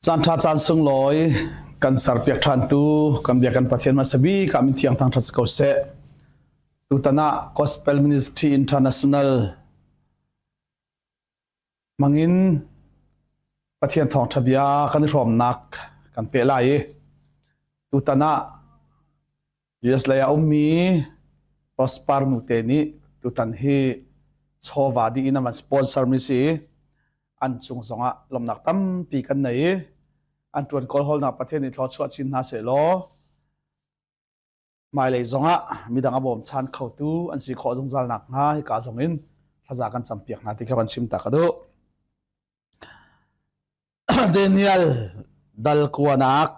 Caan ṭha caan sunglawi kan serpiak ṭhantu kan bia kan Pathian hmasa bik ah min thiang thangṭhat si ko seh. Tutan ah Gospel Ministry International hmangin Pathian thawngṭha bia kan i hrawmnak kan peh lai i tutan ah US lei ah ummi Prosper nute nih tutan hi chawva dih in an sponsor mi si an cung zongah lawmnak tampi kan nei i an ṭuan kawlhawlnak Pathian nih thluachuah chin hna sehlaw hmailei zongah midang a bawmchan khotu an si khawh zungzal nakhnga hika zongin thlaza kan campiak hna ti kha van chim ta ka duh. Daniel dal kuanak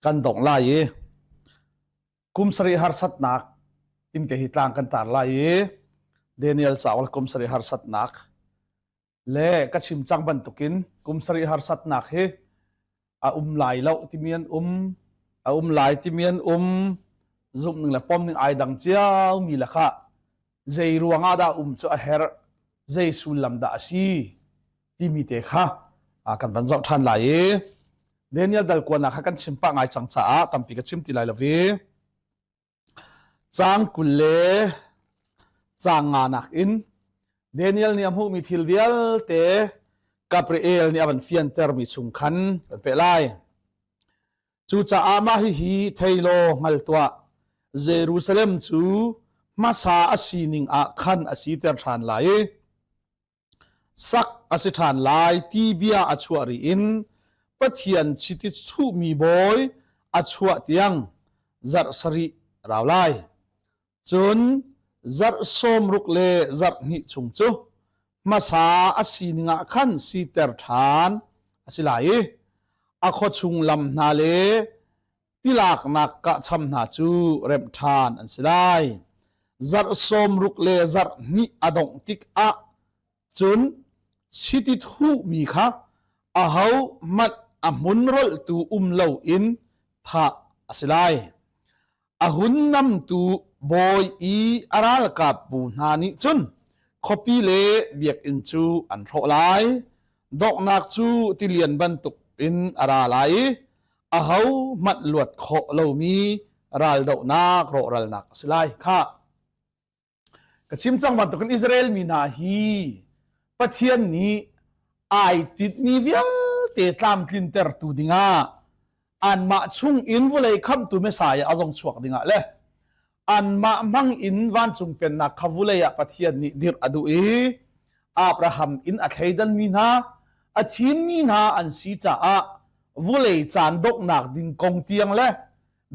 kan dongh lai i kum sarih harsatnak timte hi tlang kan tar lai i Daniel cauk kum sarih harsatnak le ka chim cang bantukin kum sarih harsatnak hi a um lai lo timi an um a um lai timi an um zumh ning le pom ning ai dang cio mi lakah zei ruangah dah um cu a herh zei sullam dah a si timi te kha kan van zoh ṭhan lai i Daniel dal kuanak kha kan chim pah ngai cang caah tampi ka chim ti lai lo i caang 20 le caang nganak in Daniel nih a hmuhmi thil vialte Gabriel nih a van fiantermi chung khan kan peh lai. Cucaah mah hihi thei law hngal tuah. Jerusalem cu hmasa a sining ah khan a siter ṭhan lai i sak a si ṭhan lai ti bia a chuah ri in Pathian chiti thuhmi bawi a chuah tiang zarh sarih rau lai. Cun zarh 60 le zarh hnih chung cu hmasa a sining ah khan siter ṭhan a si lai i a khuachung lam hna le tilaknak kahcham hna cu remh ṭhan an si lai. Zarh 60 le zarh hnih a dongh tikah cun chiti thuhmi kha aho hmanh a hmun rolhtu um loin thah a si lai. A hun namtu bawi i a ralkapbu hna nih cun khuapi le biakinn cu an hrawh lai. Donghnak cu tilian bantuk in a ra lai i aho hmanh luat khawh lomi raldohnak rawhralnak a si lai. Khah! Ka chim cang bantukin Israel mi hna hi Pathian nih ai tinhmi vialte tlamtlintertu dingah anmah chung in vawlei khamhtu Messiah a zong chuak dingah le anmah hmang in vancung pennak kha vulei ah Pathian nih dirh a duh i Abraham in a thleidanmi hna a thimmi hna an si caah vulei caan donghnak ding kong tiang le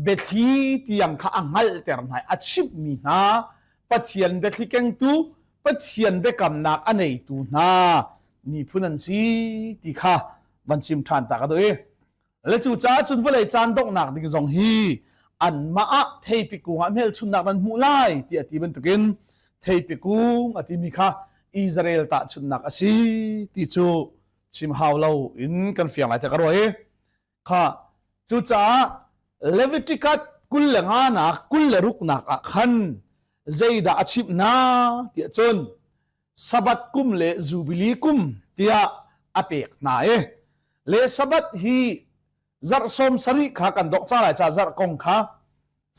biathli tiang kha a hngalhter hna i a chimhmi hna Pathian biathli kengtu Pathian biakamnak a neitu hna miphun an si ti kha van chim ṭhan ta ka duh i le cu caah cun vawlei caan donghnak ding zong hi anmah ah theipi kung ah hmelchunhnak nan hmuh lai ti a ti bantukin theipi kung a timi kha Israel tahchunhnak a si ti cu chim hau lo in kan fiang lai te ka ruah i Kha cucaah Leviticus 25 nak 26 nak ah khan zeidah a chimh hna tiah cun Sabbath kum le Jubilee kum tiah a pek hna i le Sabbath hi zarh 70 kha kan dok ca lai ca zarh kong kha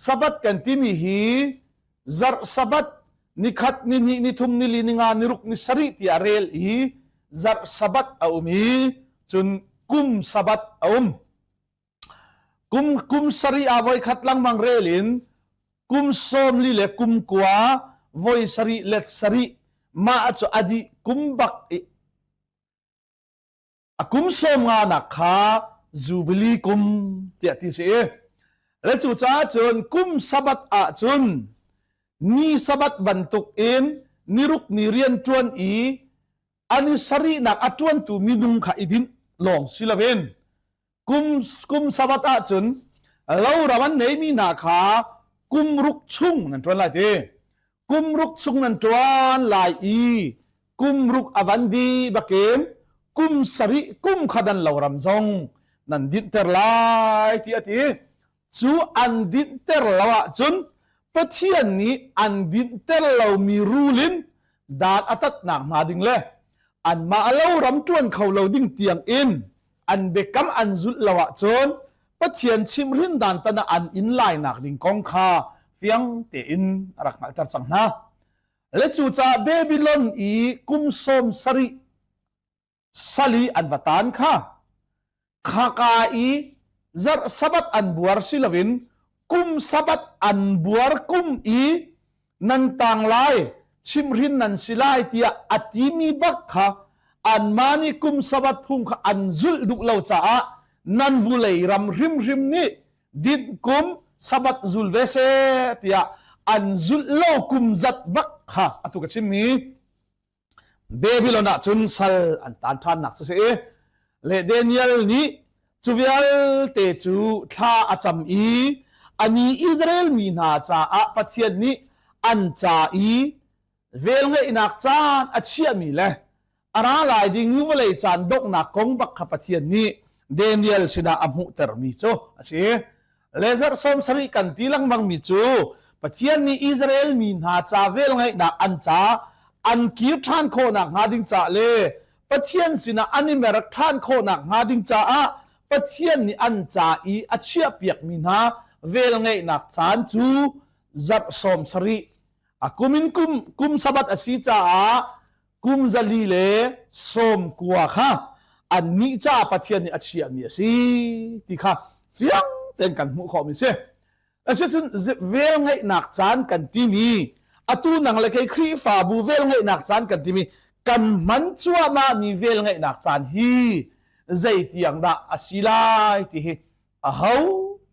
Sabbath kan timi hi zarh Sabbath nikhat ni hnih ni thum ni li ni nga ni ruk ni sarih tiah rel i zarh Sabbath a um i cun kum Sabbath a um. Kum kum sarih ah voi khat lengmang rel in kum 40 le kum kua voi sarih let sarih mah cu a dih kum bak i A kum 50 nak kha Jubilee kum tiah ti si. Le cucaah cun kum Sabbath ah cun ni Sabbath bantuk in niruk ni rian ṭuan i ani sarihnak a ṭuantu minung kha i dinh lawng si loin kum kum Sabbath ah cun lo ram an neimi hna kha kum ruk chung nan ṭuan lai ti. Kum ruk chung nan ṭuan lai i kum ruk a van di bakin kum sarih kum kha dan lo ram zong nan dinhter lai ti a ti. Cu an dinhter lo ahcun Pathian nih an dinhter lomi rul in dan a tatnak hna ding le anmah lo ram ṭuan kho lo ding tiang in An biakam an zulh lo ahcun Pathian chimhrin dan tan ah an in lainak ding kong kha fiang tein a rak hngalhter cang hna. Le cucaah Babylon i kum 70 sali an va tan kha khaka i zarh sabbath an buar si loin kum sabbath an buar kum i nan tang lai chimhrin nan si lai tiah a timi bak kha anmah nih kum sabbath phung kha an zulh duh lo caah nan vulei ram hrimhrim nih dinh kum sabbath zul ve seh tiah an zulh lo kum zat bak kha atu ka chimmi Babylon ah cun sal an taan ṭhannak cu si i le Daniel nih cu vialte cu thla a cam i a mi Israel mi hna caah Pathian nih an ca i velngeihnak caan a chiahmi le a ra lai ding vawlei caan donghnak kong bak kha Pathian nih Daniel sinah a hmuhtermi cu a si. Le zarh 70 kan ti lengmang mi cu Pathian nih Israel mi hna ca velngeihnak an ca an kir ṭhan khawhnak hnga ding ca le Pathian sinah an i mer ṭhan khawhnak hnga ding caah Pathian nih an ca i a chiahpiakmi hna velngeihnak caan cu zarh 70 a kum in kum kum sabat a si caah kum 490 kha annih caah Pathian nih a chiahmi a si ti kha fiang tein kan hmuh khawhmi si. Asicun velngeihnak caan kan timi atu nang le kei Khrihfabu velngeihnak caan kan timi kan hman cuahmah mi velngeihnak caan hi zei tiang dah a si lai ti hi aho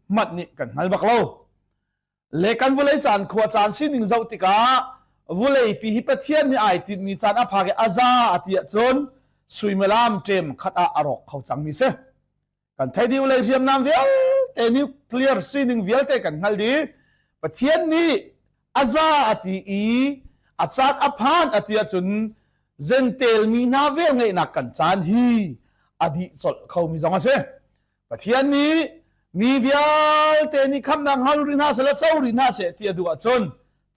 hmanh nih kan hngal bak lo. Le kan vawlei caan khua caan sining zoh tikah vulei pi hi Pathian nih ai tinhmi caan a phak i a za a ti ahcun suimilam ṭem khat ah a rawk kho cangmi si. Kan thei dih vulei hriamnam vialte nuclear sining vialte kan hngal dih. Pathian nih a za a ti i a caan a phan a ti ahcun zentel mi hna velngeihnak kan caan hi a dih colh khomi zong a si. Pathian nih mi vialte nih khamnak hngal rih hna seh le co rih hna seh ti a duh ahcun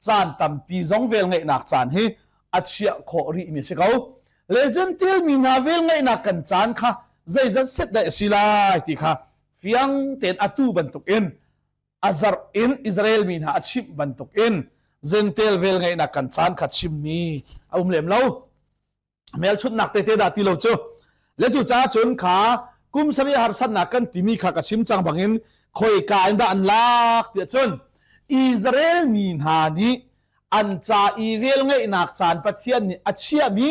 caan tampi zong velngeihnak caan hi a chiah khawh rihmi a si ko. Le Gentil mi hna velngeihnak kan caan kha zeizat set dah a si lai ti kha fiang tein atu bantukin a zarh in Israel mi hna a chimh bantukin Gentil velngeihnak kan caan kha chimmi a um lem lo. Hmelchunhnak tete dah ti lo cu. Le cu caah cun kha kum sarih harsatnak kan timi kha ka chim cang bangin khoika in dah an lak tiah cun Israel mi hna nih an ca i velngeihnak caan Pathian nih a chiahmi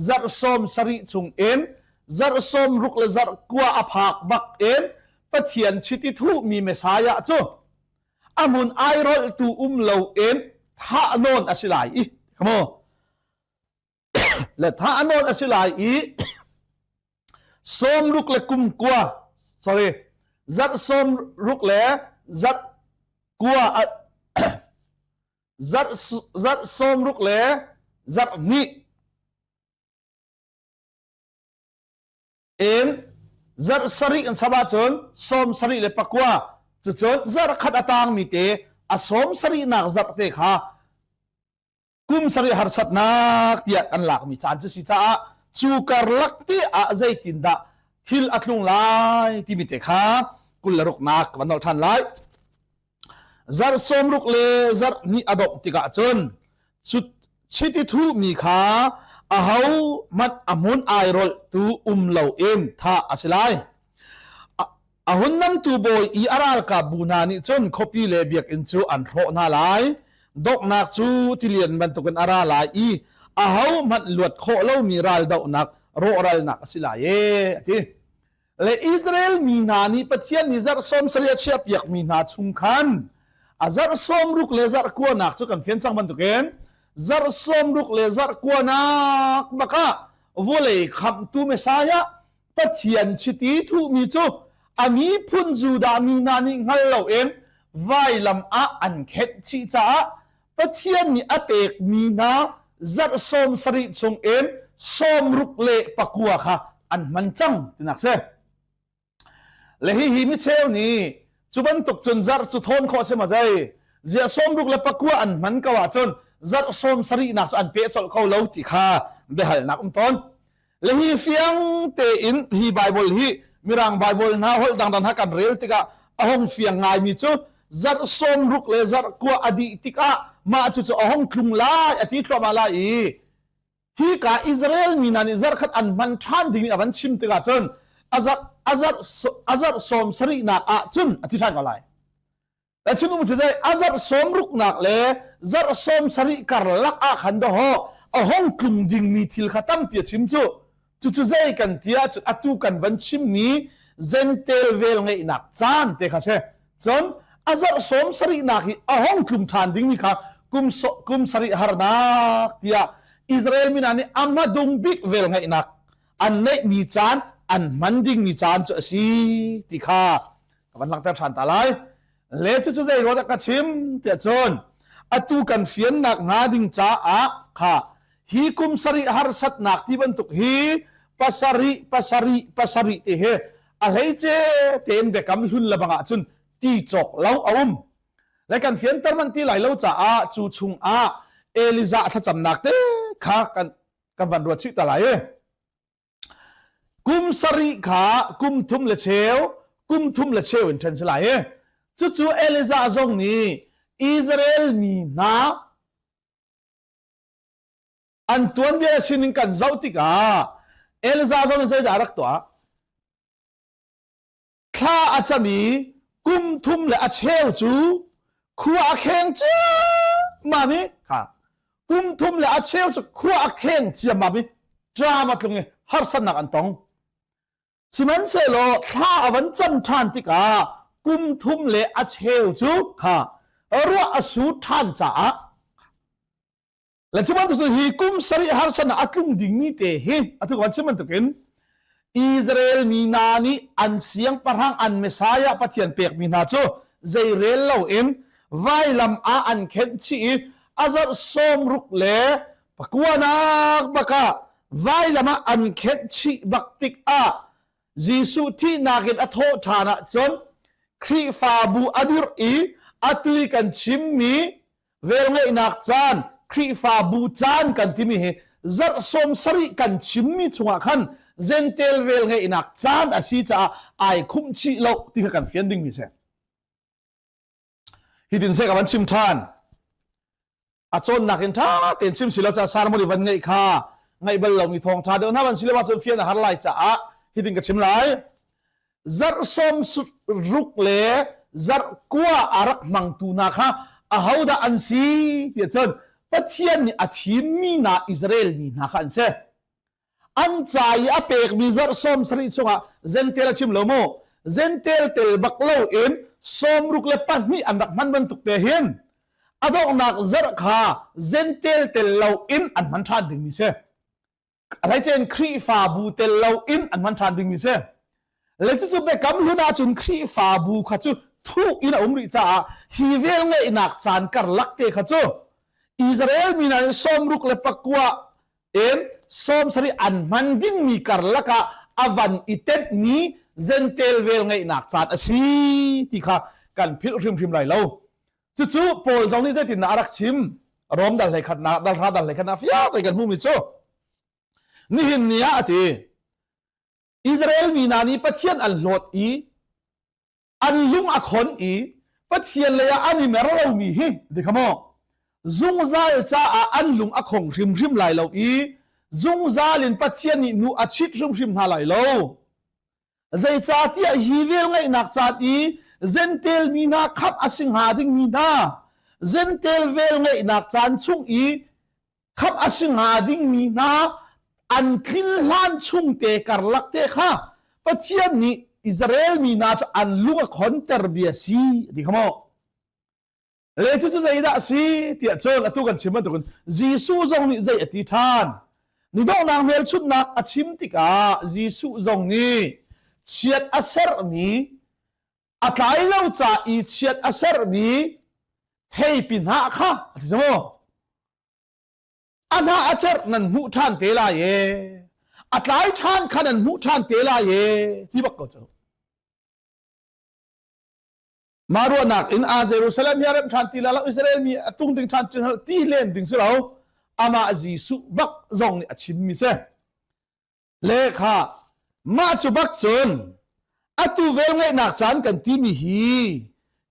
zarh 70 chung in zarh 60 le zarh 9 a phak bak in Pathian chiti thuhmi Messiah cu a hmun airolhtu um loin thah nawn a si lai i come on Le tha a nawn a si lai i 60 le kum kua sorry zarh 60 le zarh kua zarh zarh 60 le zarh hnih in zarh sarih an chap ahcun 79 cucun zarh khat a tangmi te a sawm sarihnak zarh te kha kum sarih harsatnak tiah kan lakmi caan cu si caah cu karlak te ah zeitindah thil a tlung lai timi te kha 26nak ka van nolh ṭhan lai. Zarh 60 le zarh hnih a dongh tikah cun cu chiti thuhmi kha aho hmanh a hmun airolhtu um loin thah a si lai. A hun namtu bawi i a ralkapbu hna nih cun khuapi le biakinn cu an hrawh hna lai. Donghnak cu tilian bantukin a ra lai i ahohmanh luat khawh lomi raldohnak rawhralnak a si lai ee, a ti. Le Israel mi hna nih Pathian nih zarh 70 a chiahpiakmi hna chung khan a zarh 60 le zarh kuanak cu kan fian cang bantukin zarh 60 le zarh kuanak bakah vawlei khamhtu Messiah Pathian chiti thuhmi cu a miphun Judah mi hna nih hngal loin vailam ah an khenh chih caah Pathian nih a pekmi hna zarh 70 chungin 69 kha an hman cang tinak si. Le hihi micheu nih cu bantuk cun zarh cu thawn khawh si ma zei ziah 69 an hman ko ahcun zarh 70 nak cu an peh colh ko lo ti kha biahalnak um tawn. Le hi fiang tein hi Bible hi Mirang Bible hna holh dangdang hna kan rel tikah a hong fiang ngaimi cu zarh 60 le zarh kua a dih tikah mah cu cu a hong tlung lai a ti thluahmah lai i hi ka Israel mi hna nih zarh khat an hman ṭhan ding a van chim tikah cun a zarh 70nak ah cun a ti ṭhan ko lai. A chim um cu zei a zarh 60nak le zarh 70 karlak ah khan dawh a hong tlung dingmi thil kha tampi a chim cu. Cucu zei kan ti ahcun atu kan van chimmi Gentel vel ngeihnak caan te kha si. Cun a zarh 70nak hi a hong tlung ṭhan dingmi kha kum sarih harnak tiah Israel mi hna nih a hmadung bik vel ngeihnak an neihmi caan an hman dingmi caan cu a si ti kha ka van langhter ṭhan ta lai. Le cucu zei ruah dah ka chim tiah cun atu kan fiannak hnga ding caah kha hi kum sarih harsatnak ti bantuk hi pasarih pasarih pasarih ti hi a hleice tein biakam hlun le bang ahcun ti cawk lo a um. Le kan fianter man ti lai lo caah cu chungah Elijah thlacamnak te kha kan kan van ruat chih ta lai i. Kum sarih kha kum thum le cheu, kum thum le cheu in ṭhen si lai i cucu Elijah zong nih Israel mi hna an tuanbia sining kan zoh tikah Elijah zong nih zeidah a rak tuah? Thla a cam i kum thum le a cheu cu khua a kheng ciammam i kha kum thum le a cheu cu khua a kheng ciammam i ṭam a tlung i harsatnak an tong. Sihmanhsehlaw thla a van cam ṭhan tikah kum thum le a cheu cu kha ruah a sur ṭhan caah Le cu bantuk hi kum sarih harsatnak a tlung dingmi te hi atu kan chim bantukin Israel mi hna nih an siangpahrang an Messiah Pathian pekmi hna cu zeirel loin vailam ah an khenh chih i a zarh 60 le pakuanak bakah vailam ah an khenh chih bak tikah Jesuh thihnak in a thawh ṭhan ahcun Khrihfabu a dirh i atu i kan chimmi Velngeihnak caan, Khrihfabu caan kan timi hi zarh 70 kan chimmi chungah khan Gentel velngeihnak caan a si caah ai khumh chih lo ti kha kan fian dingmi si. Hitin se ka van chim ṭhan. A cawnnak in ṭha tein chim si lo caah sermon i van ngeih kha ngaih bal lomi thawngṭha deuh hna van si lo ahcun fian a har lai caah hitin ka chim lai. Zarh 60 le zarh kua a rak hmangtu hna kha ahodah an si tiah cun Pathian nih a thimmi hna Israel mi hna kha an si. An ca i a pekmi zarh 70 chungah Gentel a chim lo mu. Gentel tel bak loin 62 an rak hman bantuk te hin a donghnak zarh kha Gentel tel loin an hman ṭhan dingmi si. Hleicen Khrihfabu tel loin an hman ṭhan dingmi si. Le cucu biakam hlun ahcun Khrihfabu kha cu thuh in a um rih caah hi velngeihnak caan karlak te kha cu Israel mi hna nih 69 in 70 an hman dingmi karlak ah a van i tenhmi Gentel velngeihnak caan a si ti kha kan philh hrimhrim lai lo. Cucu Paul zong nih zeitindah a rak chim? Rom dal hlei khatnak, dal hra dal hlei khatnak fiang tein kan hmuhmi cu nihin ni ah a ti Israel mi hna nih Pathian an hlawt i an lung a khon i Pathian lei ah an i mer lomi hi ti kha maw zungzal caah an lung a khong hrimhrim lai lo i zungzal in Pathian nih nu a chit hrimhrim hna lai lo. Zeicahtiah hi velngeihnak caan i Gentel mi hna khamh a si hnga dingmi hna Gentel velngeihnak caan chung i khamh a si hnga dingmi hna an tlin hlan chung te karlak te kha Pathian nih Israel mi hna cu an lung a khonter bia si ti kha maw? Le cucu zeidah a si tiah cun atu kan chim bantukin Jesuh zong nih zei a ti ṭhan. Ni donghnak hmelchunhnak a chim tikah Jesuh zong nih chiat a serhmi a tlai lo ca i chiat a serhmi theipi hnah kha a ti maw? A hnah a cerh nan hmuh ṭhan te lai e. A tlai ṭhan kha nan hmuh ṭhan te lai e ti bak ko cu. Mah ruahnak in a Jerusalem hi a remh ṭhan ti lai lo, Israel mi a tung ding ṭhan ti len ding si lo. Amah Jesuh bak zong nih a chimmi si. Le kha mah cu bak cun Atu velngeihnak caan kan timi hi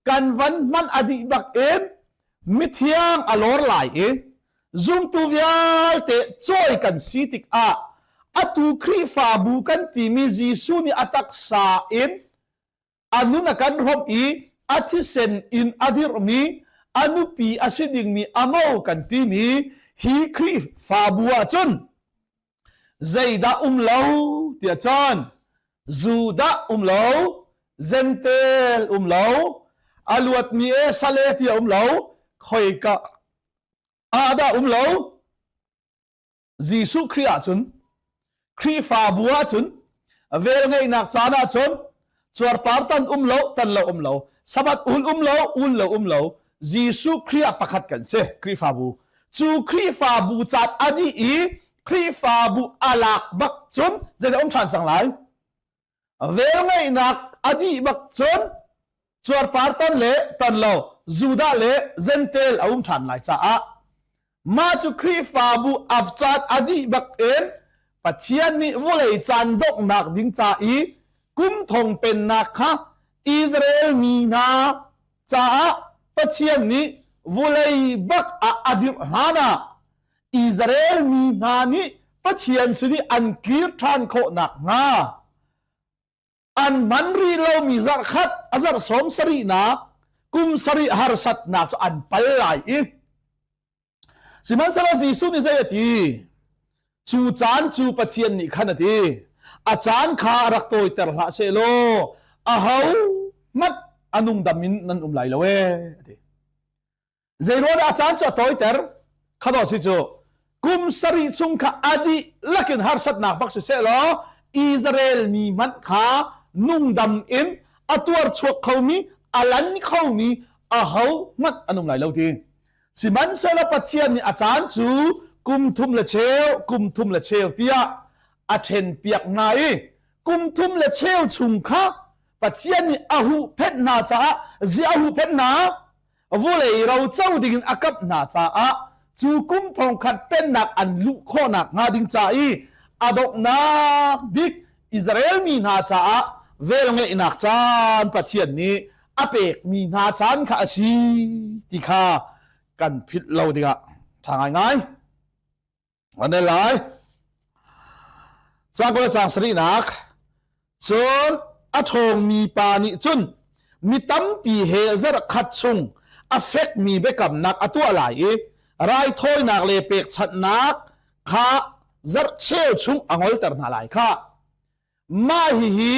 kan van hman a dih bak in mithiang a lawr lai i zumtu vialte cawi kan si tikah atu Khrihfabu kan timi Jesuh nih a taksa in a nun a kan hrawmh i a thisen in a dirhmi a nupi a si dingmi a mo kan timi hi Khrihfabu ahcun zeidah um lo tiah cun Judah um lo Gentel um lo a luatmi e sale ti um lo khoika ah dah um lo Jesuh Khrih ahcun Khrihfabu ahcun velngeihnak caan ahcun cuarpar tan um lo tan lo um lo Sabbath ul um lo ul lo um lo Jesuh Khrih ah pakhat kan si Khrihfabu cu Khrihfabu caan a dih i Khrihfabu a lak bak cun zeidah um ṭhan cang lai Velngeihnak a dih bak cun cuarpar tan le tan lo Judah le Gentel a um ṭhan lai caah mah cu Khrihfabu afcaan a dih bak in Pathian nih vawlei caan donghnak ding ca i kum thong pennak kha Israel mi hna caah Pathian nih vawlei bak ah a dirh hlan ah Israel mi hna nih Pathian sin i an kir ṭhan khawh nakhnga an man rih lomi zarh khat a zarh sawm sarihnak kum sarih harsatnak cu an pal lai i sihmanhsehlaw Jesuh nih zei a ti cu caan cu Pathian nih khan a ti a caan kha rak tawiter hlah sehlaw aho hmanh a nungdam in nan um lai lo ee a ti Zeiruang dah a caan cu a tawiter? Khadawh si cu kum sarih chung kha a dih lakin harsatnak bak siseh law Israel mi hmanh kha nungdam in a tuar chuak khomi a lan khomi aho hmanh an um lai lo ti. Sihmanhsehlaw Pathian nih a caan cu kum thum le cheu, kum thum le cheu tiah a ṭhen piak hna i kum thum le cheu chung kha Pathian nih a huhphenh hna caah zi a huhphenh hna vulei roco dingin a kap hna caah cu kum thongkhat pennak an luh khawhnak hnga ding ca i a donghnak bik Israel mi hna caah velngeihnak caan Pathian nih a pekmi hna caan kha a si ti kha kan philh lo dingah ṭha ngaingai. An lai. Caang kul le caang sarihnak. Cun a ṭhawngmi pa nih cun mi tampi he zarh khat chung a fekmi biakamnak a tuah lai i raithawinak le pekchanhnak kha zarh cheu chung a ngolter hna lai kha. Mah hihi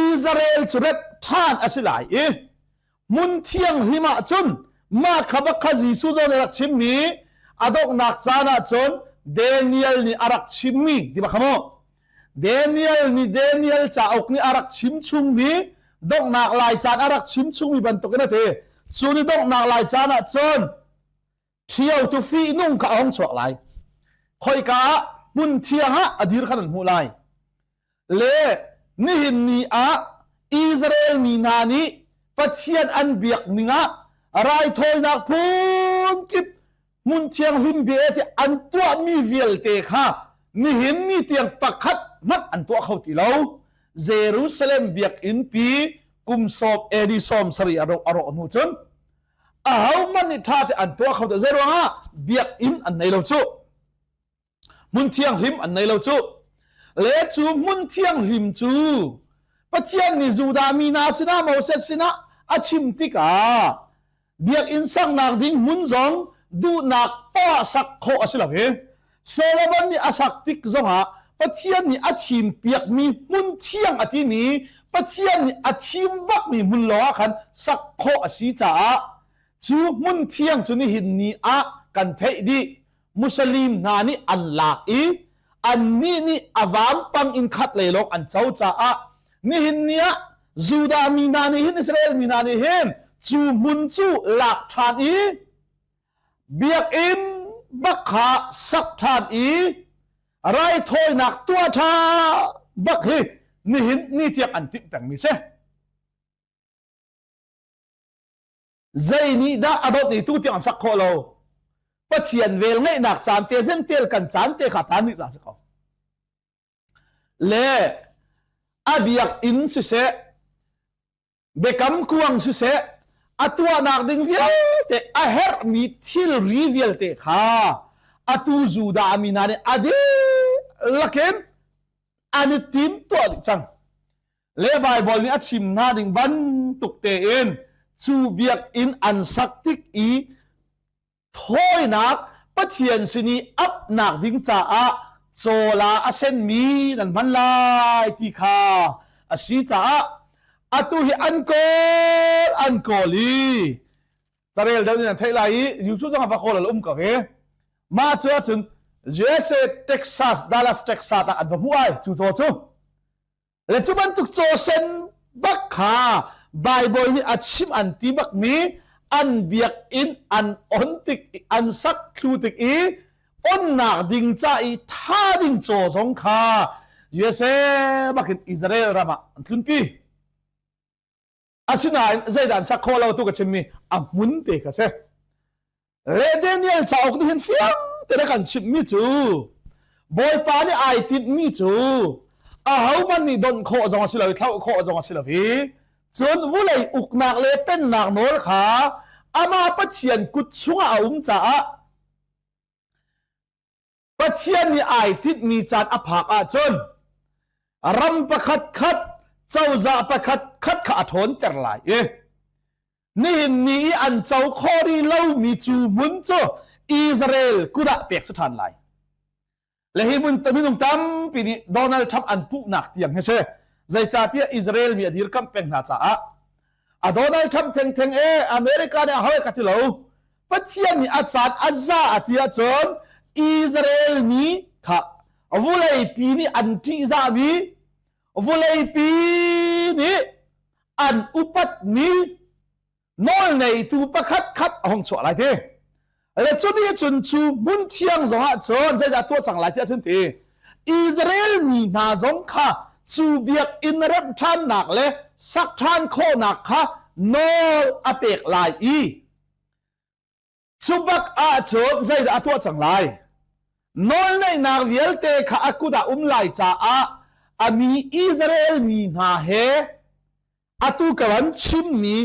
Israel cu rep ṭhan a si lai i hmun thianghlim ah cun mah kha bak kha Jesuh zong nih a rak chimmi a donghnak caan ah cun Daniel nih a rak chimmi ti bak kha mu Daniel nih Daniel cauk nih a rak chim chungmi donghnak lai caan a rak chim chungmi bantukin a ti cu ni donghnak lai caan ah cun ṭhio fihnung kha a hung chuak lai. Khoika ah hmun thiang ah a dir kha nan hmuh lai. Le nihin ni ah Israel mi hna nih Pathian an biak ning ah raithawinak phun kip hmun thianghlim bia ti an tuahmi vialte kha nihin ni tiang pakhat hmanh an tuah kho ti lo. Jerusalem biakinn pi kum sawm AD 70 a rawh hnu cun ahohmanh nih ṭha te an tuah kho ti zeiruangah biakinn an nei lo cu hmun thianghlim an nei lo cu le cu hmun thianghlim cu Pathian nih Judah mi hna sinah Moses sinah a chim tikah biakinn saknak ding hmun zong duhnak poah sak khawh a si lo hi Solomon nih a sak tik zongah Pathian nih a thim piakmi hmun thiang a timi Pathian nih a thim bakmi hmun lawngah khan sak khawh a si caah cu hmun thiang cu nihin ni ah kan theih dih. Muslim hna nih an lak i annih nih a vampang in khat lei lawng an co caah nihin ni ah Judah mi hna nih hin Israel mi hna nih hin cu hmun cu lak ṭhan i Biakinn bak kha sak ṭhan i raithawinak tuah ṭha bak hi nihin ni tiang an timh pengmi si. Zei nih dah a dawt ni tu tiang an sak khawh lo? Pathian vel ngeihnak caan te zentel kan caan te kha tan rih ca si ko. Le a biakinn siseh. Biakam kuang siseh, a tuahnak ding vialte a herhmi thilri vialte kha atu Judah mi hna nih a dihlak in an i tim tuah dih cang. Le Baibal nih a chim hna ding bantuk tein cu biakinn an sak tik i thawinak Pathian sin i apnak ding caah cawla a senmi nan hman lai ti kha a si caah atu hi an kawl an kawl i carel deuh nih nan theih lai i YouTube zong ah va kawl al um ko hi. Mah cu ahcun USA Texas Dallas Texas ah an va hmuh ai cu caw cu. Le cu bantuk caw sen bak kha Baibal nih a chim an ti bakmi an biakinn an on tik an sak thlu tik i onnak ding ca i tha ding caw zong kha USA bakin Israel ram ah an tlunpi. Asinain zeidah an sak khawh lo tu ka chimmi a hmun te kha si. Le Daniel cauk nih hin fiang te kan chimhmi cu Bawipa nih ai tinhmi cu ahohmanh nih donh khawh zong a si lo i thlauh khawh zong a si lo i cun vulei uknak le pennak nawl kha amah Pathian kut chungah a um caah Pathian nih ai tinhmi caan a phak ahcun ram pakhat khat cozah pakhat khat kha a ṭhawnter lai i nihin ni i an co khawh rih lomi cu hmun cu Israel kut ah pek si ṭhan lai. Le hi hmun minung tampi nih Donald Trump an puhnak tiang hi si. Zeicahtiah Israel mi a dirkamh peng hna caah a Donald Trump thengtheng e America nih a hawi ka ti lo. Pathian nih a caan a za a ti ahcun Israel mi kha vuleipi nih an ṭihzahmi vuleipi nih an upatmi nawlneitu pakhat khat a hung chuah lai ti. Le cu nih cun cu hmun thiang zongah cun zeidah tuah cang lai tiah cun ti Israel mi hna zong kha cu biakinn remh ṭhannak le sak ṭhan khawhnak kha nawl a pek lai i cu bak ahcun zeidah a tuah cang lai? Nawlneihnak vialte kha a kut ah um lai caah a mi Israel mi hna he atu ka van chimmi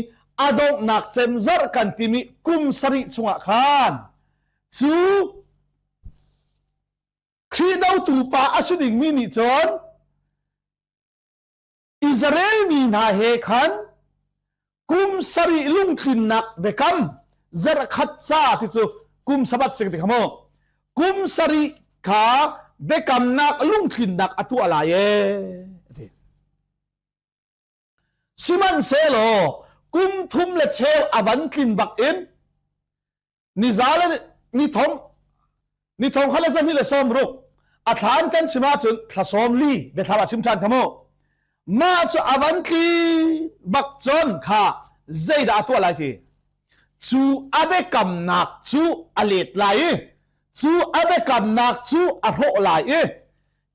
a donghnak cem zarh kan timi kum sarih chungah khan cu Khrih dotu pa a si dingmi nih cun Israel mi hna he khan kum sarih lungtlinnak biakam zarhkhat ca ti cu kum sabat sing ti kha mu kum sarih kha biakamnak lungtlinnak a tuah lai ee ti. Sihmanhsehlaw kum thum le cheu a van tlin bak in niza le ni thong ni thong kha le zahnih le sawm ruk a thlan kan chim ahcun thla sawm li biathlam ah chim ṭhan kha mu. Mah cu a van tli bak cun kha zeidah a tuah lai ti? Cu a biakamnak cu a let lai i cu a biakamnak cu a hrawh lai i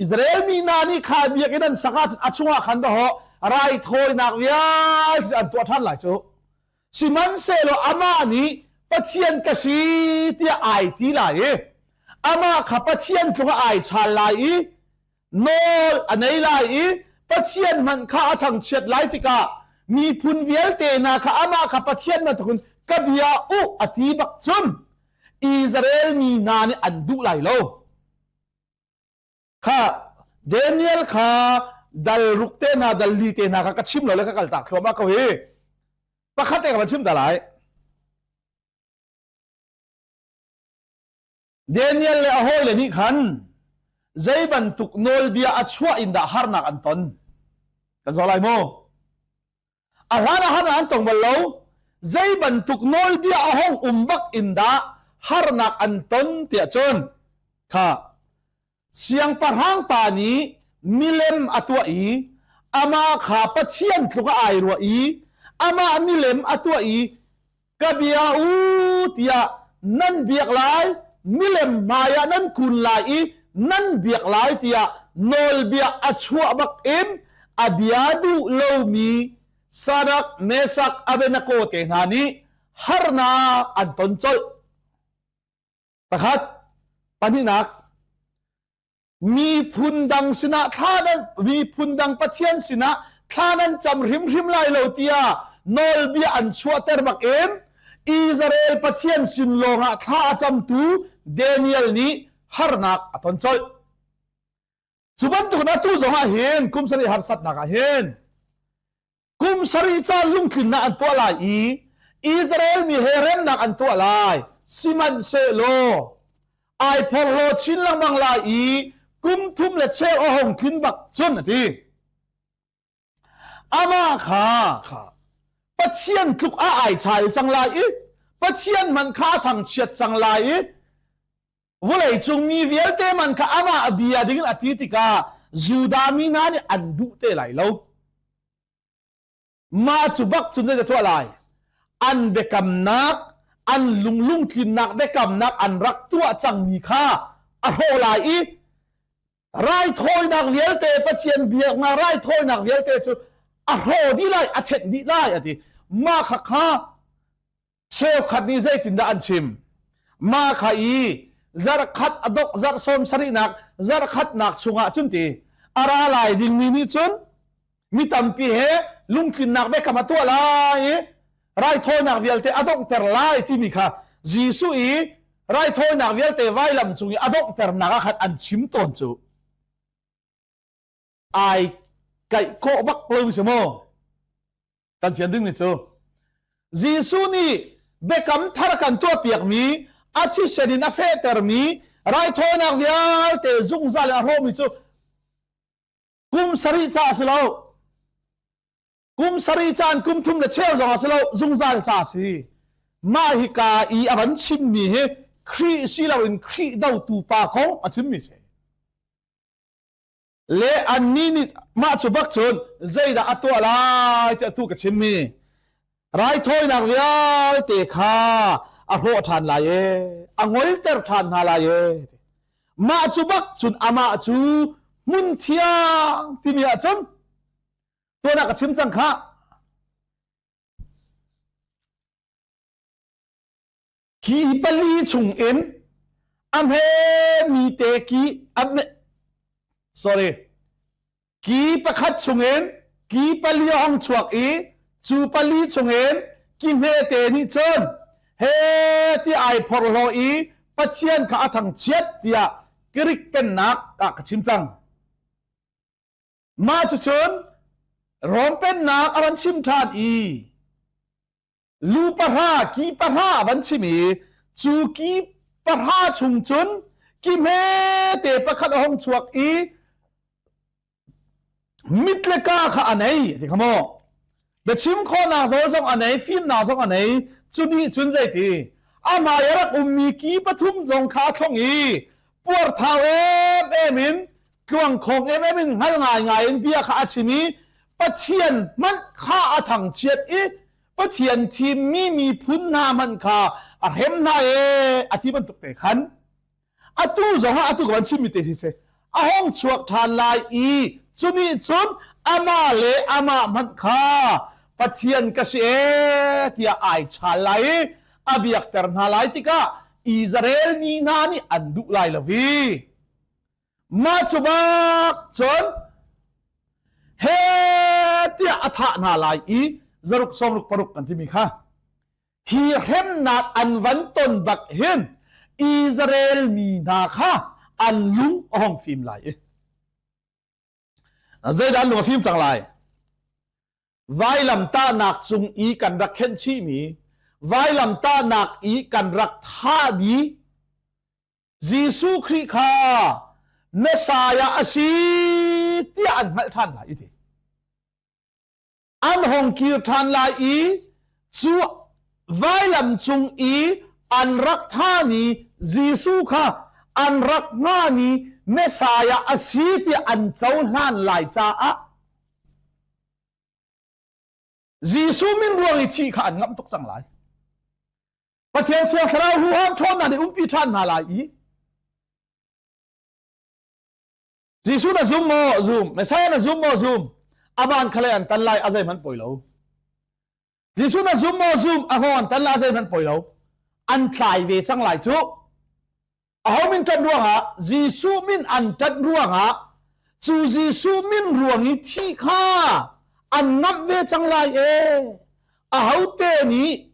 Israel mi hna nih kha biakinn an sak ahcun a chungah khan dahawh raithawinak vialte an tuah ṭhan lai cu. Sihmanhsehlaw amah nih Pathian ka si tiah ai ti lai i amah kha Pathian tluk ah ai chaal lai i nawl a nei lai i Pathian hmanh kha a thangchiat lai tikah miphun vialte hna kha amah kha Pathian bantukin ka bia u a ti bak cun Israel mi hna nih an duh lai lo. Kha Daniel kha dal ruk te hna dal li te hna kha ka chim lo le ka kal tak thluahmah ko hi. Pakhat te ka van chim ta lai. Daniel le a hawile nih khan zei bantuk nawlbia a chuah in dah harnak an ton? Kan zoh lai maw? A hlan ah harnak an tong bal lo. Zei bantuk nawlbia a hong um bak in dah harnak an ton tiah cun kha siangpahrang pa nih milem a tuah i amah kha Pathian tluk ah ai ruah i amah milem a tuah i ka bia u tiah nan biak lai, milem hmaiah nan kun lai i nan biak lai tiah nawlbia a chuah bak in a bia duh lomi Sadak, Mesak, Abednego te hna nih harnak an ton colh. Pakhat, pahnihnak, miphun dang sinah thla nan miphun dang Pathian sinah thla nan cam hrimhrim lai lo tiah nawlbia an chuahter bakin Israel Pathian sin lawngah thla a camtu Daniel nih harnak a ton colh. Cu bantuk in atu zong ah hin kum sarih harsatnak ah hin kum sarih ca lungtlinnak an tuah lai i Israel mi he remnak an tuah lai. Sihmanhsehlaw ai phorhlaw chin lengmang lai i kum thum le cheu a hong tlin bak cun a ti. Amah kha kha Pathian tluk ah ai chal cang lai i Pathian hmanh kha a thangchiat cang lai i vawleicung mi vialte man kha amah bia dingin a ti tikah Judah mi hna nih an duh te lai lo. Mah cu bak cun zei tuah lai? An biakamnak, an lunglungtlinnak biakamnak an rak tuah cangmi kha a hrawh lai i raithawinak vialte Pathian biaknak raithawinak vialte cu a hrawh dih lai, a thenh dih lai a ti. Mah kha kha cheukhat nih zeitindah an chim mah kha i zarhkhat a dok zarh sawm sarihnak zarhkhatnak chungah cun ti a ra lai dingmi nih cun mi tampi he lungtlinnak biakam a tuah lai i raithawinak vialte a donghter lai timi kha Jesuh i raithawinak vialte vailam cung i a donghternak ah khan an chim tawn cu ai kaih kawh bak lo si maw Kan fian ding ni cu Jesuh nih biakam thar kan tuahpiakmi a thisen in a fehtermi raithawinak vialte zungzal in a hrawhmi cu kum sarih ca a si lo. Kum sarih caan kum thum le cheu zong a si lo, zungzal ca a si. Mah hika i a van chimmi hi Khrih si loin Khrih dotu pa kong a chimmi si. Le annih nih mah cu bak cun zeidah a tuah lai ti atu ka chimmi raithawinak vialte kha a hrawh ṭhan lai e a ngolter ṭhan hna lai e mah cu bak cun amah cu hmun thiang timi ahcun tuan ah ka chim cang khah Ki pali chungin a hmemi te ki a sorry ki pakhat chungin ki pali a hong chuak i cu pali chungin ki hmete nih cun he ti ai phorhlaw i Pathian kha a thangchiat tiah Greek pennak ah ka chim cang. Mah cucun Rom pennak a van chim ṭhan i lu pahra ki pahra a van chim i cu ki pahra chung cun ki hmete pakhat a hung chuak i mit le ka kha a nei ti kha maw biachim khawhnak zawl zong a nei fimnak zong a nei cu nih cun zeiti amah i a rak ummi ki pathum zong kha a thlong i puarthau em em in tluangkhawng em em in hngal ngaingai in bia kha a chim i Pathian hmanh kha a thangchiat i Pathian thimmi miphun hna hmanh kha a hrem hna e a ti bantuk te khan atu zong ah atu ka van chimmi te si se a hong chuak ṭhan lai i cu nih cun amah le amah hmanh kha Pathian ka si e tiah ai chal lai i a biakter hna lai tikah Israel mi hna nih an duh lai lo i Mah cu bak cun he tiah a thah hna lai i zaruk sawmruk paruk kan timi kha hi hremnak an van ton bak hin Israel mi hna kha an lung a hong fim lai i zeidah an lung a fim cang lai vailamtahnak cung i kan rak khenh chihmi vailamtahnak i kan rak thahmi Jesuh Khrih kha Messiah a si tiah an hngalh ṭhan lai i ti. An hong kir ṭhan lai i cu vailam cung i an rak thahmi Jesuh kha an rak hngahmi Messiah a si tiah an cohlan lai caah Jesuh min ruang i thih kha an ngamh tuk cang lai. Pathian Thiang Thlarau huham ṭhawnnak nih umpi ṭhan hna lai i Jesuh na zum maw? Zum. Messiah na zum maw? Zum. Aman khale an tan lai a zeihmanh poi lo. Jesuh na zum maw? Zum. A hngawng an tan lai a zeihmanh poi lo. An tlai ve cang lai cu. Aho min ṭanh ruangah Jesuh min an ṭanh ruangah cu Jesuh min ruang i thi kha An ngamh ve cang lai e. Ahote nih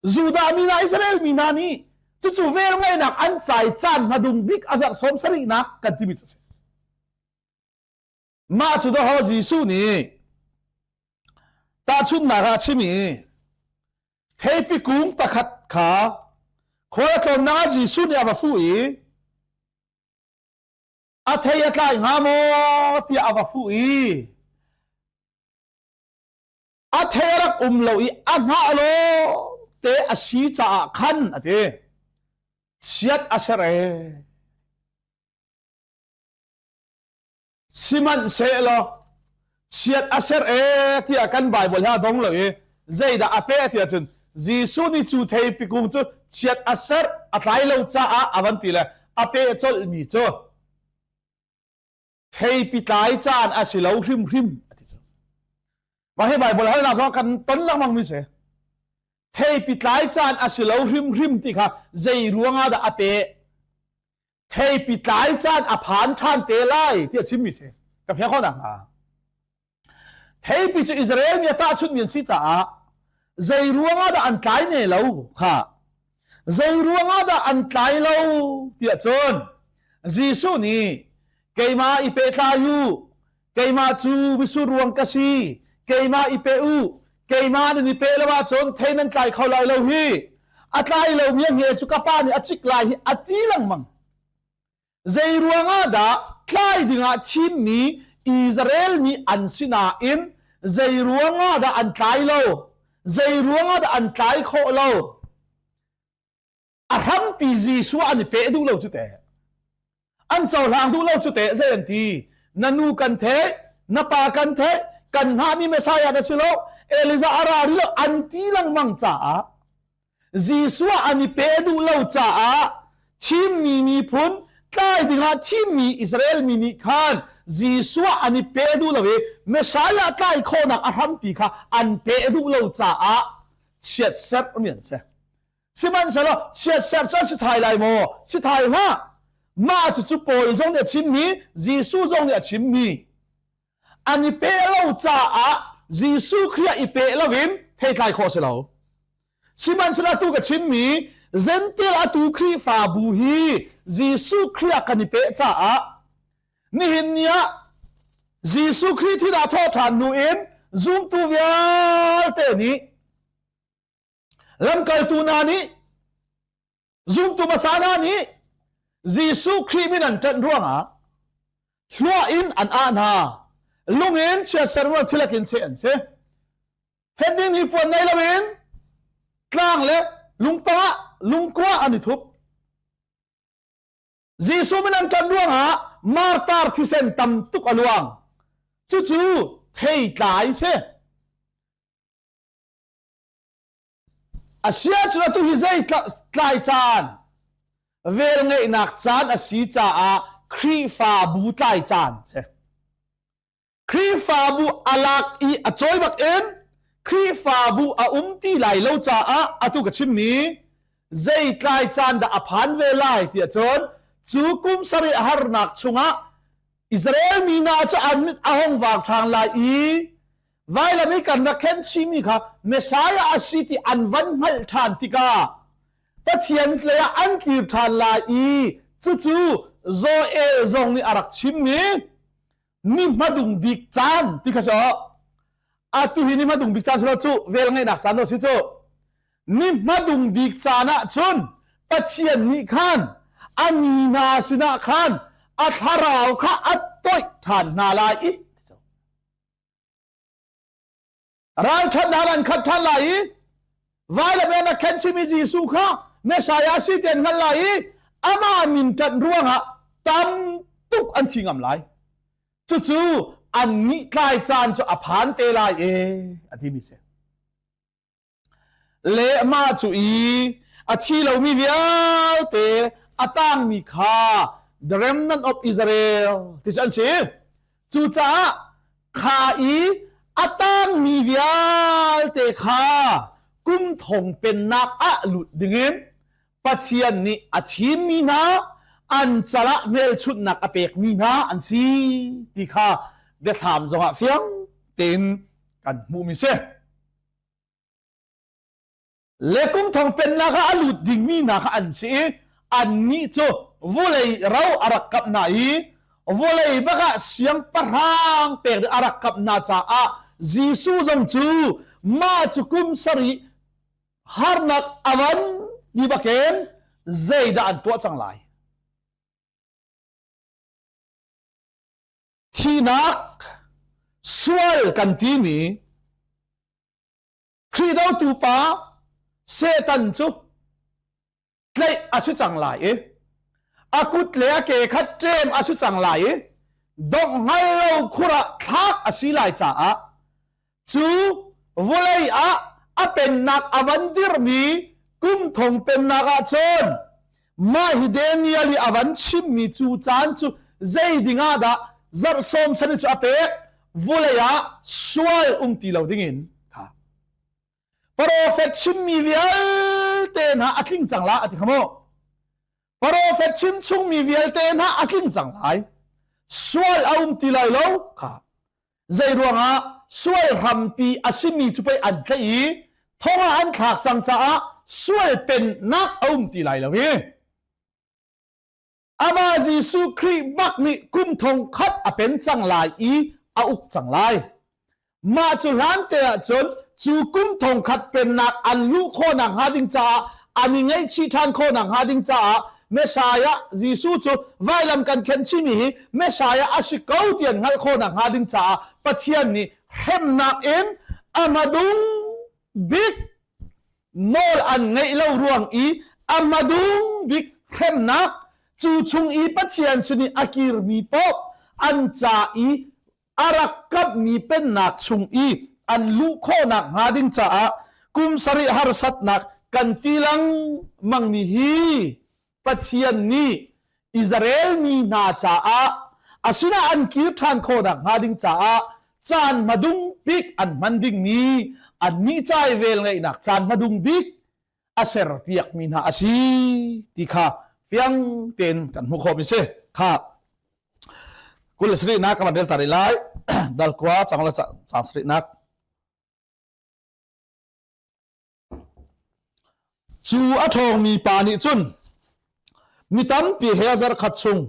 Judah mi hna Israel mi hna nih cucu velngeihnak an cai caan hmadung bik a zarh sawm sarihnak kan timi cu a si. Mah cu dawh Jesuh nih tahchunhnak ah a chim i theipi kung pakhat kha khual a tlawnnak ah Jesuh nih a va fuh i a thei a tlai hnga maw tiah a va fuh i a thei a rak um lo i a hnah law te a si caah khan a ti. Chiat a ser ee. Sihmanhsehlaw chiat a ser ee tiah kan Baibal hi a dong lo i zeidah a peh tiah cun Jesuh nih cu theipi kung cu chiat a ser a tlai lo caah a van ti le a peh colhmi cu theipi tlai caan a si lo hrimhrim a ti cu. Mah hi Baibal halnak zong kan ton lengmang mi si. Theipi tlai caan a si lo hrimhrim ti kha zei ruangah dah a peh? Theipi tlai caan a phan ṭhan te lai ti a chimmi si. Ka fiang khawh nakhnga. Theipi cu Israel mi a tahchunhmi an si caah zei ruangah dah an tlai ne lo kha zei ruangah dah an tlai lo tiah cun Jesuh nih keimah i pehtlai u keimah cu misur ruang ka si keimah i pe u keimah nan i pe lo ahcun thei nan tlai kho lai lo hi a tlai lomi a nge cu ka pa nih a cik lai hi a ti lengmang zei ruangah dah tlai dingah thimmi Israel mi an si nain zei ruangah dah an tlai lo zei ruangah dah an tlai khawh lo a hrampi Jesuh an i peh duh lo cu teh an cohlang duh lo cu teh zei an ti na nu kan theih na pa kan theih kan hngahmi Messiah na si lo Elijah a ra rih lo an ti lengmang caah Jesuh an i pe duh lo caah thimmi miphun tlai dingah thimmi Israel mi nih khan Jesuh an i pe duh lo i Messiah tlai khawhnak a hrampi kha an pe duh lo caah chiatserh mi an si. Sihmanhsehlaw chiatserh cu an si thai lai maw? Si thai hlah. Mah cucu Paul zong nih a chimmi, Jesuh zong nih a chimmi. An i peh lo caah Jesuh Khrih ah i peh loin theitlai khawh si lo. Sihmanhsehlaw atu ka chimmi Gentile atu Khrihfabu hi Jesuh Khrih ah kan i peh caah nihin ni ah Jesuh Khrih thih thawh ṭhan hnu in zumtu vialte nih Lamkaltu hna nih zumtu hmasa hna nih Jesuh Khrih min an ṭanh ruangah hluah in an ah hna. Lung in chiatser ruang thilak in cheh an si. Fending hi puan nei loin tlang le lungpang ah lungkua an i thup. Jesuh min an ṭanh ruangah martar thisen tam tuk a luang. Cucu theitlai si. A si ahcun atu hi zei tlai caan, velngeihnak caan a si caah Khrihfabu tlai caan si. Khrihfabu a lak i a cawi bak in Khrihfabu a um ti lai lo caah atu ka chimmi zei tlai caan dah a phan ve lai tiah cun cu kum sarih harnak chungah Israel mi hna cu an mit a hong vang ṭhan lai i Vailam i kan rak khen chihmi kha Messiah a si ti an van hngalh ṭhan tikah Pathian tlei ah an tlir ṭhan lai i cucu Joel zong nih a rak chimmi ni hmadung bik caan ti kha si atu hi ni hmadung bik caan si lo cu vel ngeihnak caan lo si cu ni hmadung bik caan ah cun Pathian nih khan a mi hna sinah khan a thlarau kha a toih ṭhan hna lai i Ralṭhatnak an khat ṭhan lai i vailam in a khen chimi Jesuh kha Messiah si ti an hngalh lai i amah min ṭanh ruangah tam tuk an thi ngam lai. Cucu an nih tlai caan cu a phan te lai e a timi si. Le mah cu i a thi lomi vialte a tangmi kha the remnant of Israel ti cu an si. Cucaah kha i a tangmi vialte kha kum thong pennak ah lut dingin Pathian nih a thimmi hna an cal ah hmelchunhnak a pekmi hna an si ti kha biathlam zongah fiang. tein kan hmuhmi si. Le kum thong pennak ah a lut dingmi hna kha an si i annih cu vulei ro a rak kap hna i vulei bak ah siangpahrang pek ding a rak kap hna caah Jesuh zong cu mah cu kum sarih harnak a van ti bakin zeidah an tuah cang lai? Thihnak sual kan timi Khrih dotu pa Satan cu tlaih a si cang lai i a kut le a ke kha ṭem a si cang lai i dongh hngal lo khur ah thlak a si lai caah cu vawlei ah a pennak a van dirhmi kum thong pennak ah cun mah hi Daniel i a van chimmi cu caan cu zei ding ah dah zarh sawm san cu a pek vulei ah sual um ti lo dingin kha Profet chimmi vialte hna a tling cang la a ti kha mu Profet chim chungmi vialte hna a tling cang lai sual a um ti lai lo kha zei ruangah sual hrampi a simi cu pei an tlaih i thong ah an thlak cang caah sual pennak a um ti lai lo hi Amah Jesuh Khrih bak nih kum thong khat a pen cang lai i a uk cang lai. Mah cu hlan te ahcun cu kum thong khat pennak an luh khawhnak hnga ding caah an i ngaihchih ṭhan khawhnak hnga ding caah Messiah Jesuh cu vailam kan khenh chihmi hi Messiah a si ko ti an hngalh khawhnak hnga ding caah Pathian nih hremnak in a hmadung bik nawl an ngeih lo ruang i a hmadung bik hremnak cu chung i Pathian sin i a kirmi paoh an ca i a rak kamhmi pennak chung i an luh khawhnak hnga ding caah kum sarih harsatnak kan ti lengmangmi hi Pathian nih Israel mi hna caah a sinah an kir ṭhan khawhnak hnga ding caah caan hmadung bik an hman dingmi annih ca i velngeihnak caan hmadung bik a serpiakmi hna a si ti kha fiang tein kan hmuh khawhmi si. Kha 27nak ka van rel ta rih lai. Dal kua cang le cang sarihnak. Cu a ṭhawngmi pa nih cun mi tampi he zarkhat chung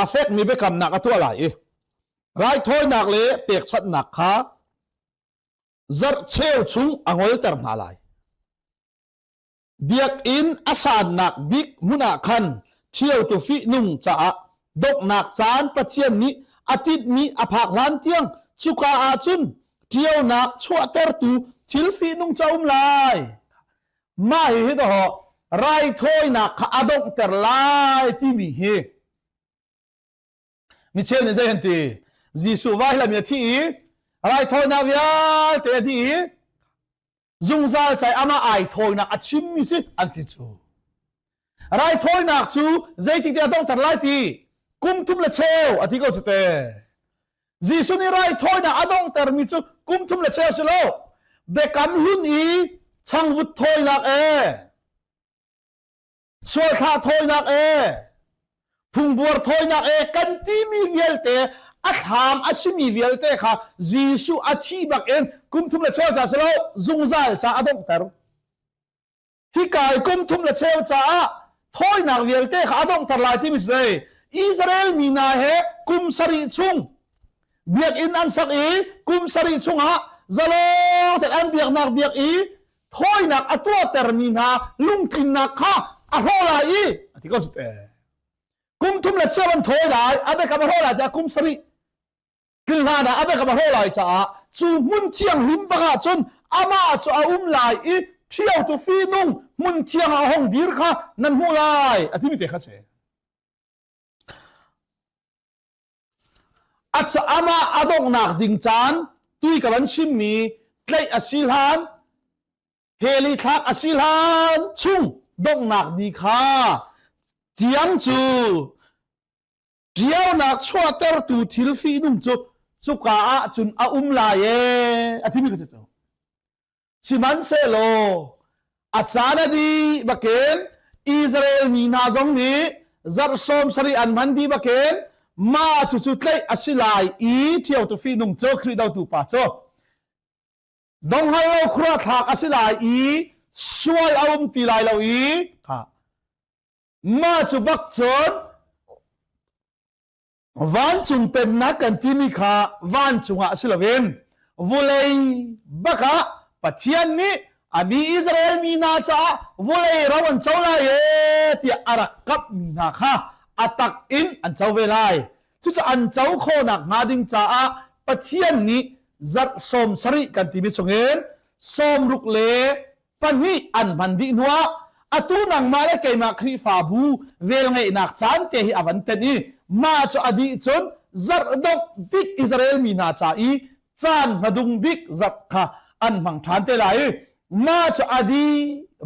a fekmi biakamnak a tuah lai i raithawinak le pekchanhnak kha zarh cheu chung a ngolter hna lai. Biakinn a sannak bik hmun ah khan ṭhiotu fihnung caah donghnak caan Pathian nih a tinhmi a phak hlan tiang cuka ah cun ṭionak chuahtertu thil fihnung cu a um lai. Mah hihi dawh raithawinak kha a donghter lai timi hi Michel nih zei an ti? Jesuh vailam i a thi i raithawinak vialte a dih i zungzal cai amah ai thawinak a chimmi si an ti cu. Raithawinak cu zeitik tiah donghter lai ti kum thum le cheu a ti ko cu te. Jesuh nih raithawinak a donghtermi cu kum thum le cheu si lo. Biakam hlun i changvut thawinak ee sualthlah thawinak ee phungbuar thawinak ee kan timi vialte a thlam a simi vialte kha Jesuh a thi bak in kum thum le cheu ca si lo zungzal ca a donghter hika i kum thum le cheu caah thawinak vialte kha a donghter lai timi cu zei Israel mi hna he kum sarih chung biakinn an sak i kum sarih chungah zalong tein an biaknak biak i thawinak a tuahtermi hna lungtlinnak kha a hrawh lai i a ti ko cu te kum thum le cheu an thawi lai a biakam a hrawh lai caah kum sarih tlin hlan ah a biakam a hrawh lai caah cu hmun thianghlim bak ah cun amah cu a um lai i ṭhiotu fihnung hmun thiang ah a hong dir kha nan hmuh lai a timi te kha si Amah a donghnak ding caan tui ka van chimmi tlaih a si hlan, hell i thlak a si hlan chung donghnak ni kha tiang cu ṭiaunak chuahtertu thil fihnung cu cuka ah cun a um lai ee a timi ka si cu. Sihmanhsehlaw a caan a dih bakin Israel mi hna zong nih zarh sawm sarih an hman dih bakin. Ma cu cu tlaih a si lai i ṭhio tu fihnung cu Khrih dotu pa cu donghal lo khua thlak a si lai i sual a um ti lai lo i kha mah cu bak cun Vancung pennak kan timi kha vancung ah si loin vulei bak ah Pathian nih a mi Israel mi hna caah vulei ro an co lai e tiah a rak kamhmi hna kha a tak in an co ve lai. Cucu an co khawhnak hnga ding caah Pathian nih zarh 70 kan timi chungin 62 le pahnih an hman dih hnuah atu nangmah le keimah Khrihfabu velngeihnak caan te hi a van tenh i mah cu a dih cun zarh dongh bik Israel mi hna ca i caan hmadung bik zarh kha an hmang ṭhan te lai i mah cu a dih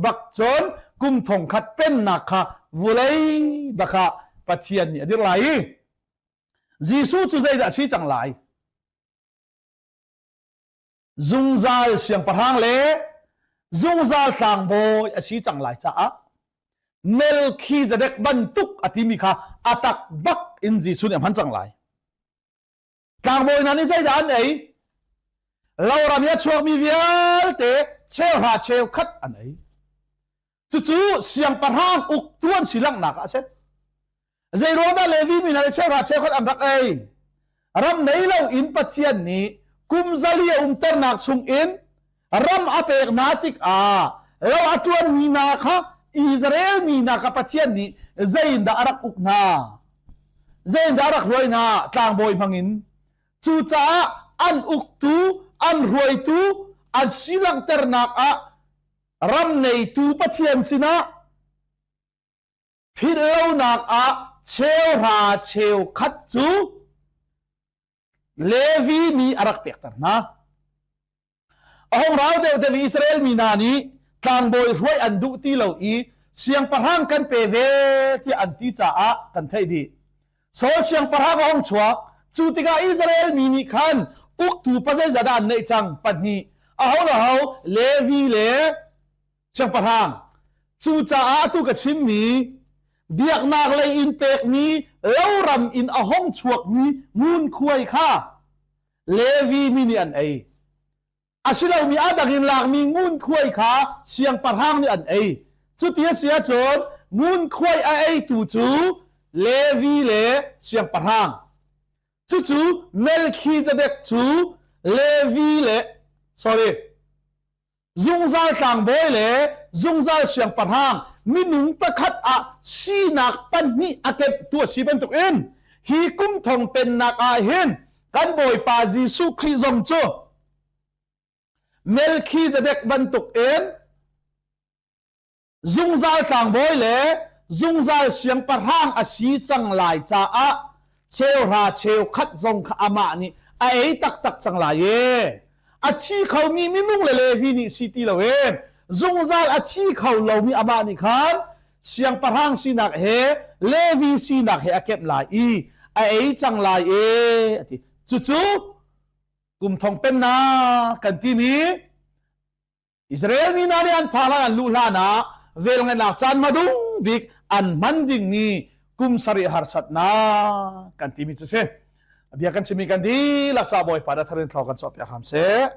bak cun kum thong khat pennak kha vulei bak ah Pathian nih a dirh lai i Jesuh cu zeidah a si cang lai? Zungzal siangpahrang le zungzal tlangbawi a si cang lai caah Melkhizedek bantuk a timi kha a tak bak in Jesuh nih a hman cang lai. Tlangbawi hna nih zeidah an ei? Loram i a chuakmi vialte cheuhra cheukhat an ei. Cucu siangpahrang uktu an si langhnak ah a si. Zeiruang dah Levi mi hna le cheuhra cheukhat an rak ei? Ram nei lo in Pathian nih kum zali a umternak chungin ram a pek hna tikah lo a ṭuanmi hna kha Israel mi hna kha Pathian nih zeiindah a rak uk hna? Zeiindah a rak hruai hna? Tlangbawi hmangin. Cucaah an uktu, an hruaitu, an si langhternak ah ram neitu Pathian sinah philhlonak ah cheuhra cheukhat cu Levi mi a rak pekter hna. A hung rau deuh deuh i Israel mi hna nih tlangbawi hruai an duh ti lo i siangpahrang kan pe ve tiah an ti caah kan theih dih. Saul siangpahrang a hung chuak. Cu tikah Israel mi nih khan uktu pazeizat dah an neih cang? Pahnih. Aho le ho? Levi le siangpahrang. Cucaah atu ka chimmi biaknak lei in pekmi loram in a hong chuakmi ngunkhuai kha Levi mi nih an ei. A si lomi a dang in lakmi ngunkhuai kha siangpahrang nih an ei. Cuti a si ahcun ngunkhuai a eitu cu Levi le siangpahrang. Cucu Melkhizedek cu Levi le sorry zungzal tlangbawi le zungzal siangpahrang minung pakhat ah sinak pahnih a kemhtu a si bantukin hi kum thong pennak ah hin kan Bawipa Jesuh Khrih zong cu Melkhizedek bantukin zungzal tlangbawi le zungzal siangpahrang a si cang lai caah cheuhra cheukhat zong kha amah nih a ei taktak cang lai e. A thi khomi minung le Levi nih si ti loin zungzal a thi kho lomi amah nih khan siangpahrang sinak he Levi sinak he a kemh lai i a ei cang lai e a ti. Cucu kum thong pennak kan timi Israel mi hna nih an phak hlan an luh hlan ah velngeihnak caan hmadung bik an hman dingmi kum sarih harsatnak kan timi cu si. Bia kan chimmi kan dihlak sa Bawipa na tharin thlo kan chuahpiak hram seh.